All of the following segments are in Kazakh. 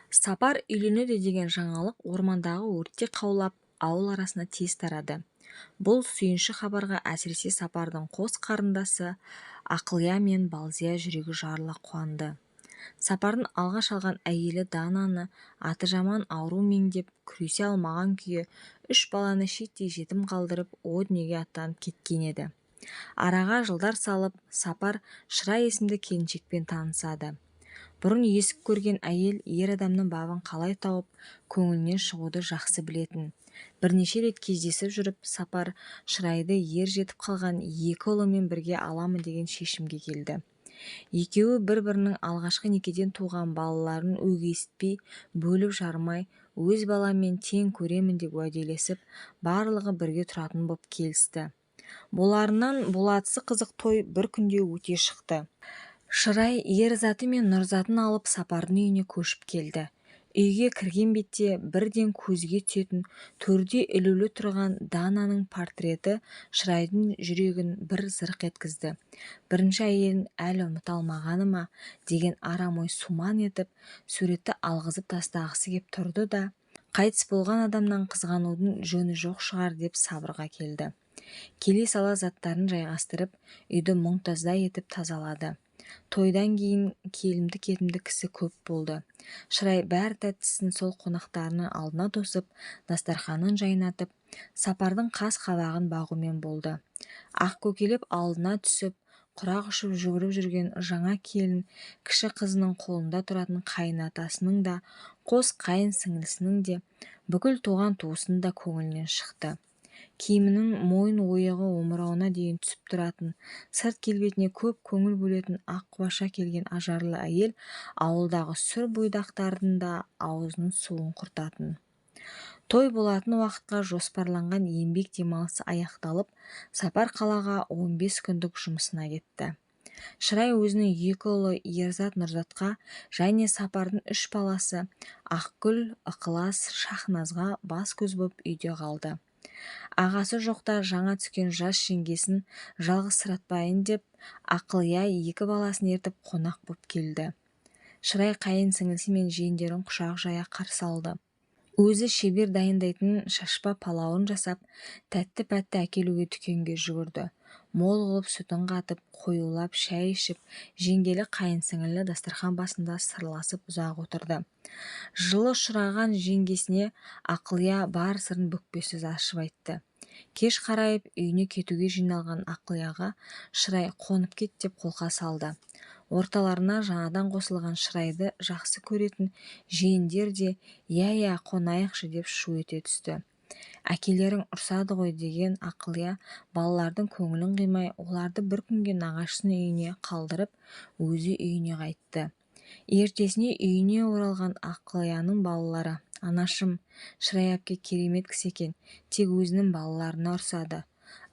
Сапар үйленеді деген жаңалық ормандағы өртте қаулап, ауыл арасына тез тарады. Бұл сүйінші хабарға әсіресе Сапардың қос қарындасы Ақылия мен Балзия жүрегі жарыла қуанды. Сапардың алғаш алған әйелі Дананы аты жаман ауру меңдеп, күресе алмаған күйі үш баланы шеттей жетім қалдырып, о дүниеге аттанып кеткен еді. Араға жылдар салып, Сапар Шырай есімді келіншекпен танысады. Бұрын есік көрген әйел ер адамның бабын қалай тауып, көңілінен шығуды жақсы білетін. Бірнеше рет кездесіп жүріп, Сапар Шырайды ер жетіп қалған екі ұлымен бірге аламын деген шешімге келді. Екеуі бір-бірінің алғашқы некеден туған балаларын өгейсітпей, бөліп жармай, өз баламмен тең көремін деп уәделесіп, барлығы бірге тұратын боп келісті. Боларынан болатысы қызық той бір күнде өте шықты. Шырай Ерзаты мен Нұрзатын алып Сапардың үйіне көшіп келді. Үйге кірген бетте бірден көзге түсетін төрде ілулі тұрған Дананың портреті Шырайдың жүрегін бір зырқ еткізді. Бірінші әйелін әлі ұмыта алмағаны ма деген арам ой сумаң етіп, суретті алғызып тастағысы кеп тұрды да, қайтыс болған адамнан қызғанудың жөні жоқ шығар деп сабырға келді. Келе сала заттарын жайғастырып, үйді мұңтаздай етіп тазалады. Тойдан кейін келімді-кетімді кісі көп болды. Шырай бәр тәттісін сол қонақтарының алдына тосып, дастарханын жайнатып, Сапардың қас-қабағын бағумен болды. Ақкөкелеп алдына түсіп, құрақ ұшып жүгіріп жүрген жаңа келін кіші қызының қолында тұратын қайынатасының да, қос қайын сіңлісінің де, бүкіл туған-туысының да көңілінен шықты. Киімінің мойын ойығы омырауына дейін түсіп тұратын, сырт келбетіне көп көңіл бөлетін аққұбаша келген ажарлы әйел ауылдағы сүр бойдақтардың да аузының суын құртатын. Той болатын уақытқа жоспарланған еңбек демалысы аяқталып, Сапар қалаға 15 күндік жұмысына кетті. Шырай өзінің екі ұлы Ерзат Нұрзатқа және Сапардың үш баласы Ақгүл, Ықылас, Шахназға бас-көз боп үйде қалды. Ағасы жоқта жаңа түскен жас жеңгесін жалғызсыратпайын деп, Ақылия екі баласын ертіп қонақ боп келді. Шырай қайын сіңлісі мен жиендерін құшақ жая қарсы алды. Өзі шебер дайындайтын шашпа палауын жасап, тәтті-пәтті әкелуге дүкенге жүгірді. Мол қылып сүтін қатып, қоюлап шай ішіп, жеңгелі қайын сіңілі дастархан басында сырласып ұзақ отырды. Жылы ұшыраған жеңгесіне Ақылия бар сырын бүкпесіз ашып айтты. Кеш қарайып үйіне кетуге жиналған Ақылияға Шырай қонып кет деп қолқа салды. Орталарына жаңадан қосылған Шырайды жақсы көретін жиендер де «иә-иә, қонайықшы» деп шу ете түсті. Әкелерің ұрсады ғой деген Ақылия балалардың көңілін қимай, оларды бір күнге нағашысының үйіне қалдырып, өзі үйіне қайтты. Ертесіне үйіне оралған Ақылияның балалары: «Анашым, Шырай әпке керемет кісі екен, тек өзінің балаларына ұрсады.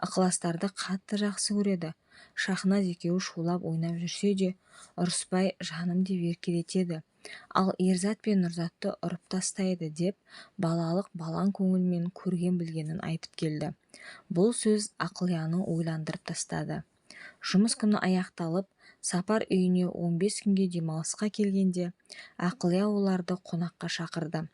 Ықыластарды қатты жақсы көреді. Шахназ екеуі шулап ойнап жүрсе де, ұрыспай жаным деп еркелетеді. Ал Ерзат пен Нұрзатты ұрып тастайды» деп балалық балаң көңілмен көрген білгенін айтып келді. Бұл сөз Ақылияны ойландырып тастады. Жұмыс күні аяқталып, Сапар үйіне 15 күнге демалысқа келгенде, Ақылия оларды қонаққа шақырды.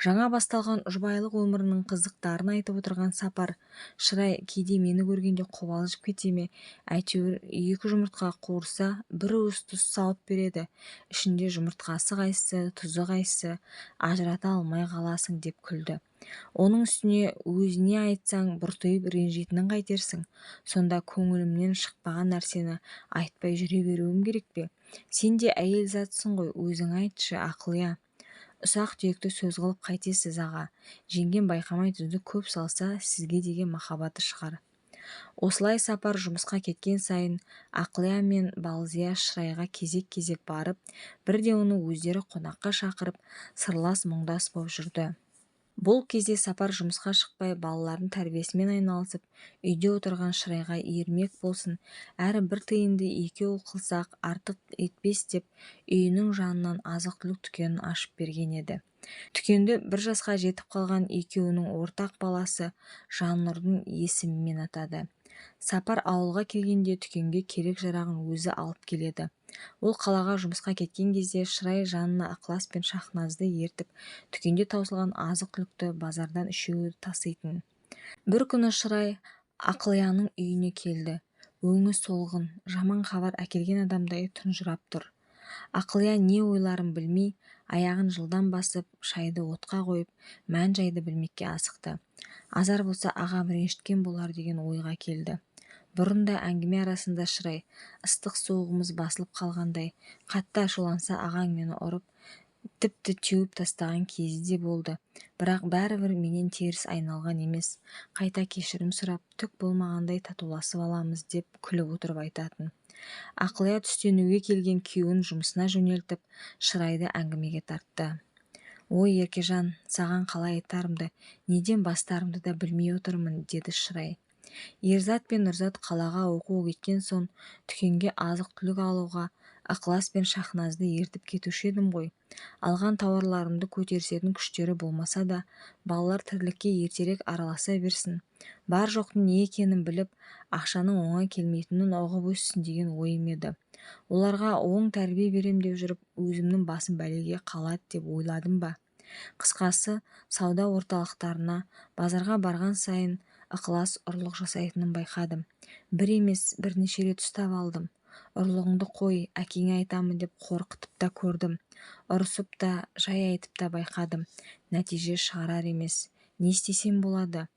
Жаңа басталған жұбайлық өмірінің қызықтарын айтып отырған Сапар: «Шырай кейде мені көргенде қобалжып кете ме, әйтеуір екі жұмыртқа қуырса, бір уыс тұз салып береді, ішінде жұмыртқасы қайсысы, тұзы қайсысы, ажырата алмай қаласың» деп күлді. Оның үстіне өзіне айтсаң бұртиып ренжитінін қайтерсің, сонда көңілімнен шықпаған нәрсені айтпай жүре беруім керек пе? Сен де әйел затсың ғой, өзің айтшы, Ақылия. Ұсақ-түйекті сөз қылып қайтесіз, аға, жеңгем байқамай тұзды көп салса, сізге деген махаббаты шығар. Осылай Сапар жұмысқа кеткен сайын Ақылия мен Балзия Шырайға кезек-кезек барып, бірде оны өздері қонаққа шақырып, сырлас мұңдас боп жүрді. Бұл кезде Сапар жұмысқа шықпай балалардың тәрбиесімен айналысып, үйде отырған Шырайға ермек болсын, әрі бір тиынды екеу қылсақ артық етпес деп үйінің жанынан азық-түлік дүкенін ашып берген еді. Дүкенді бір жасқа жетіп қалған екеуінің ортақ баласы Жаннұрдың есімімен атады. Сапар ауылға келгенде дүкенге керек-жарағын өзі алып келеді. Ол қалаға жұмысқа кеткен кезде Шырай жанына Ықылас пен Шахназды ертіп, дүкенде таусылған азық-түлікті базардан үшеуі таситын. Бір күні Шырай Ақылияның үйіне келді. Өңі солғын, жаман хабар әкелген адамдай тұнжырап тұр. Ақылия не ойларын білмей, аяғын жылдам басып, шайды отқа қойып, мән-жайды білмекке асықты. Азар болса ағам ренжіткен болар деген ойға келді. Бұрын да әңгіме арасында Шырай, ыстық суығымыз басылып қалғандай, қатты ашуланса ағаң мені ұрып, тіпті теуіп тастаған кезі де болды. Бірақ бәрібір менен теріс айналған емес, қайта кешірім сұрап, түк болмағандай татуласып аламыз деп күліп отырып айтатын. Ақылия түстенуге келген күйеуін жұмысына жөнелтіп, Шырайды әңгімеге тартты. Ой, Еркежан, саған қалай айтарымды, неден бастарымды да білмей отырмын, деді Шырай. Ерзат пен Нұрзат қалаға оқуға кеткен соң дүкенге азық-түлік алуға Ықылас пен Шахназды ертіп кетуші едім ғой. Алған тауарларымды көтерісетін күштері болмаса да, балалар тірлікке ертерек араласа берсін. Бар жоқтың не екенін біліп, ақшаның оңай келмейтінін ұғып өссін деген ойым еді. Оларға оң тәрбие берем деп жүріп, өзімнің басым бәлеге қалады деп ойладым ба? Қысқасы, сауда орталықтарына, базарға барған сайын Ықылас ұрлық жасайтынын байқадым. Бір емес, бірнеше рет ұстап алдым. Ұрлығыңды қой, әкеңе айтамын деп қорқытып та көрдім. Ұрысып та, жай айтып та байқадым. Нәтиже шығарар емес. Не істесем болады?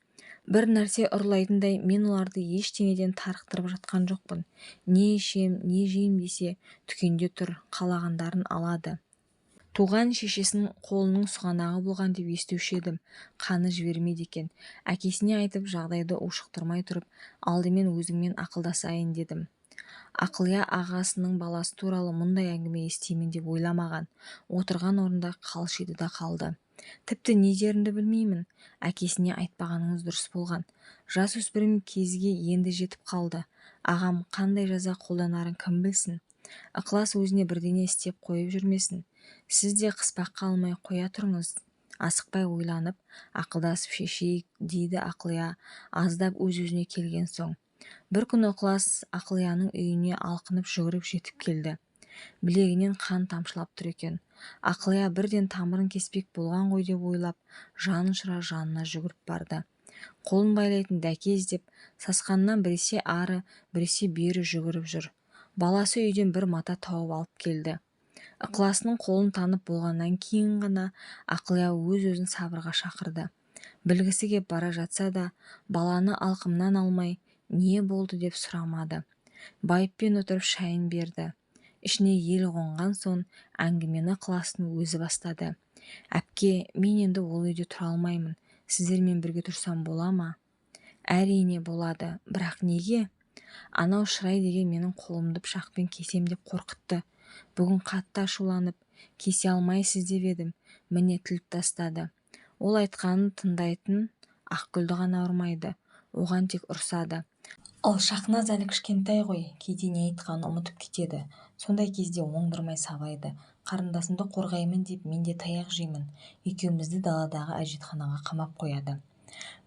Бір нәрсе ұрлайтындай мен оларды ештеңеден тарықтырып жатқан жоқпын. Не ішем, не жейм десе, дүкенде тұр, қалағандарын алады. Туған шешесінің қолының сұғанағы болған деп естуші едім, қаны жібермейді екен. Әкесіне айтып, жағдайды ушықтырмай тұрып, алдымен өзіңмен ақылдасайын дедім. Ақылия ағасының баласы туралы мұндай әңгіме естимін деп ойламаған. Отырған орнында қалшиды да қалды. Тіпті не дерімді білмеймін. Әкесіне айтпағаныңыз дұрыс болған. Жасөспірім кезге енді жетіп қалды. Ағам қандай жаза қолданарын кім білсін? Ықылас өзіне бірдеңе істеп қойып жүрмесін. Сіз де қыспаққа алмай қоя тұрыңыз. Асықпай ойланып, ақылдасып шешейік, дейді Ақылия аздап өз-өзіне келген соң. Бір күні Ықылас Ақылияның үйіне алқынып жүгіріп жетіп келді. Білегінен қан тамшылап тұр екен. Ақылия бірден тамырын кеспек болған ғой деп ойлап, жан ұшыра жанына жүгіріп барды. Қолын байлайтын дәке іздеп, сасқанынан біресе ары, біресе бері жүгіріп жүр. Баласы үйден бір мата тауып алып келді. Ықыласының қолын танып болғаннан кейін ғана Ақылия өз-өзін сабырға шақырды. Білгісі кеп бара жатса да, баланы алқымнан алмай, не болды деп сұрамады. Байыппен отырып шайын берді. Ішіне ел қонған соң әңгімені Ықыластың өзі бастады. Әпке, мен енді ол үйде тұра алмаймын. Сіздермен бірге тұрсам бола ма? Әрине болады, бірақ неге? Анау Шырай деген менің қолымды пышақпен кесем деп қорқытты. Бүгін қатты ашуланып, кесе алмайсыз деп едім, міне тіліп тастады. Ол айтқанын тыңдайтын Ақгүлді ғана ұрмайды, оған тек ұрсады. Ал Шахназ әлі кішкентай ғой, кейде не айтқанын ұмытып кетеді. Сондай кезде оңдырмай сабайды. Қарындасымды қорғаймын деп мен де таяқ жеймін. Екеумізді даладағы әжетханаға қамап қояды.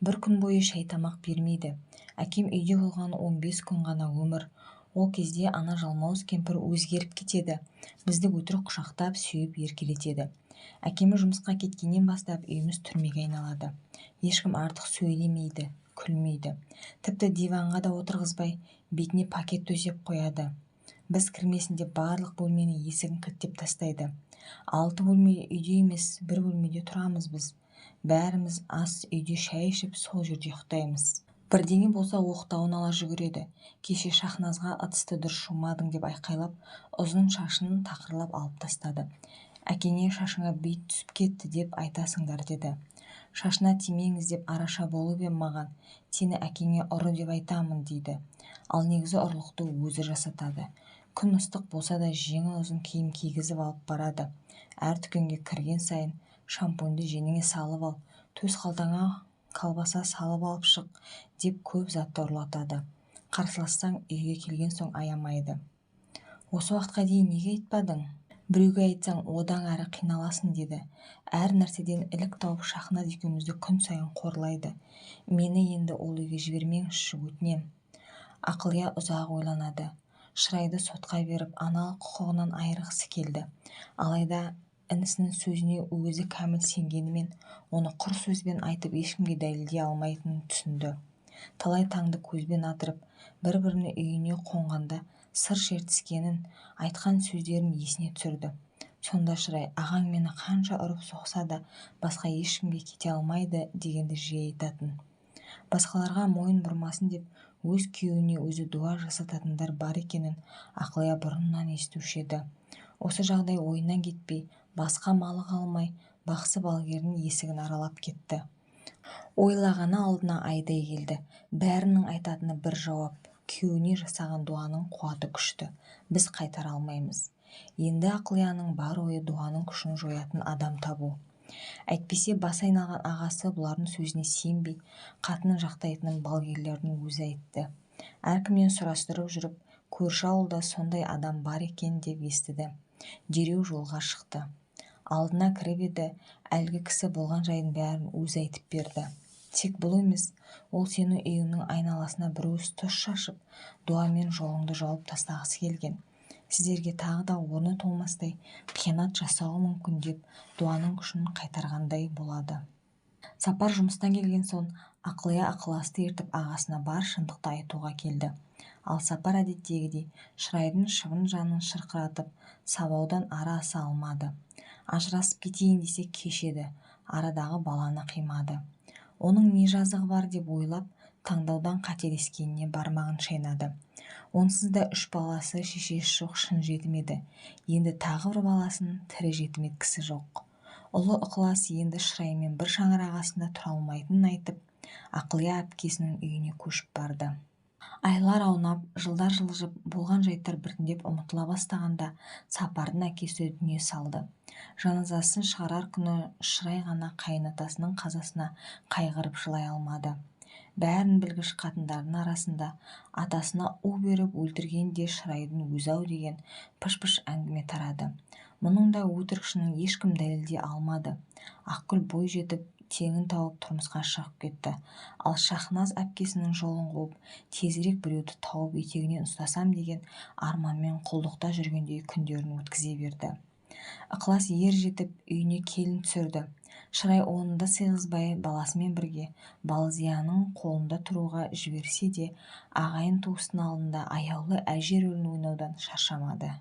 Бір күн бойы шай тамақ бермейді. Әкем үйде болған 15 күн ғана өмір. Ол кезде ана жалмауыз кемпір өзгеріп кетеді. Бізді өтірік құшақтап, сүйіп еркелетеді. Әкеміз жұмысқа кеткеннен бастап үйіміз түрмеге айналады. Ешкім артық сөйлемейді, күлмейді. Тіпті диванға да отырғызбай, бетіне пакет төсеп қояды. Біз кірмесін деп барлық бөлменің есігін кілттеп тастайды. 6 бөлме үйде емес, бір бөлмеде тұрамыз біз. Бәріміз ас үйде шай ішіп, сол жерде ұйықтаймыз. Бірдеңе болса оқтауын ала жүгіреді. Кеше Шахназға ыдысты дұрыс жумадың деп айқайлап, ұзын шашын тақырлап алып тастады. Әкеңе шашыңа бит түсіп кетті деп айтасыңдар деді. Шашына тимеңіз деп араша болып ем маған, сені әкеңе ұры деп айтамын дейді. Ал негізі ұрлықты өзі жасатады. Күн ыстық болса да жеңі ұзын киім кигізіп алып барады. Әр дүкенге кірген сайын шампуньді жеңіңе салып ал, төс қалтаңа колбаса салып алып шық деп көп затты ұрлатады. Қарсылассаң үйге келген соң аямайды. Осы уақытқа дейін неге айтпадың? Біреуге айтсаң одан әрі қиналасың деді. Әр нәрседен ілік тауып Шахназ екеумізді күн сайын қорлайды. Мені енді ол үйге жібермеңізші, өтінем. Ақылия ұзақ ойланады. Шырайды сотқа беріп, аналық құқығынан айырғысы келді. Алайда інісінің сөзіне өзі кәміл сенгенімен, оны құр сөзбен айтып ешкімге дәлелдей алмайтынын түсінді. Талай таңды көзбен атырып, бір-бірінің үйіне қонғанда сыр шертіскенін, айтқан сөздерін есіне түсірді. Сонда Шырай, ағаң мені қанша ұрып соқса да басқа ешкімге кете алмайды дегенді жиі айтатын. Басқаларға мойын бұрмасын деп өз күйеуіне өзі дуа жасататындар бар екенін Ақылия бұрыннан естуші еді. Осы жағдай ойынан кетпей, басқа малы қалмай, бақсы балгердің есігін аралап кетті. Ойлағаны алдына айдай келді. Бәрінің айтатыны бір жауап: күйеуіне жасаған дуаның қуаты күшті, біз қайтара алмаймыз. Енді Ақылияның бар ойы дуаның күшін жоятын адам табу. Әйтпесе басы айналған ағасы бұлардың сөзіне сенбей, қатынын жақтайтынын балгерлердің өзі айтты. Әркімнен сұрастырып жүріп, көрші ауылда сондай адам бар екен деп естіді. Дереу жолға шықты. Алдына кіріп еді, әлгі кісі болған жайдың бәрін өзі айтып берді. Тек бұл емес, ол сені үйіңнің айналасына бір уыс тұз шашып, дуамен жолыңды жауып тастағысы келген. Сіздерге тағы да орны толмастай қиянат жасауы мүмкін деп дуаның күшін қайтарғандай болады. Сапар жұмыстан келген соң Ақылия Ықыласты ертіп ағасына бар шындықты айтуға келді. Ал Сапар әдеттегідей Шырайдың шыбын жанын шырқыратып, сабаудан ары аса алмады. Ажырасып кетейін десе кеш еді, арадағы баланы қимады. Оның не жазығы бар деп ойлап, таңдаудан қателескеніне бармағын шайнады. Онсыз да үш баласы шешесі жоқ шын жетім еді. Енді тағы бір баласын тірі жетім еткісі жоқ. Ұлы Ықылас енді Шыраймен бір шаңырақ астында тұра алмайтынын айтып, Ақылия әпкесінің үйіне көшіп барды. Айлар аунап, жылдар жылжып, болған жайттар біртіндеп ұмытыла бастағанда Сапардың әкесі дүние салды. Жаназасын шығарар күні Шырай ғана қайынатасының қазасына қайғырып жылай алмады. Бәрін білгіш қатындардың арасында атасына у беріп өлтірген де Шырайдың өзі-ау деген пыш-пыш әңгіме тарады. Мұның да өтірік шынын ешкім дәлелдей алмады. Ақгүл бой жетіп, теңін тауып тұрмысқа шығып кетті. Ал Шахназ әпкесінің жолын қуып, тезірек біреуді тауып етегінен ұстасам деген арманмен құлдықта жүргендей күндерін өткізе берді. Ықылас ер жетіп, үйіне келін түсірді. Шырай оны да сыйғызбай баласымен бірге Балзияның қолында тұруға жіберсе де, ағайын туыстың алдында аяулы әже рөлін ойнаудан шаршамады.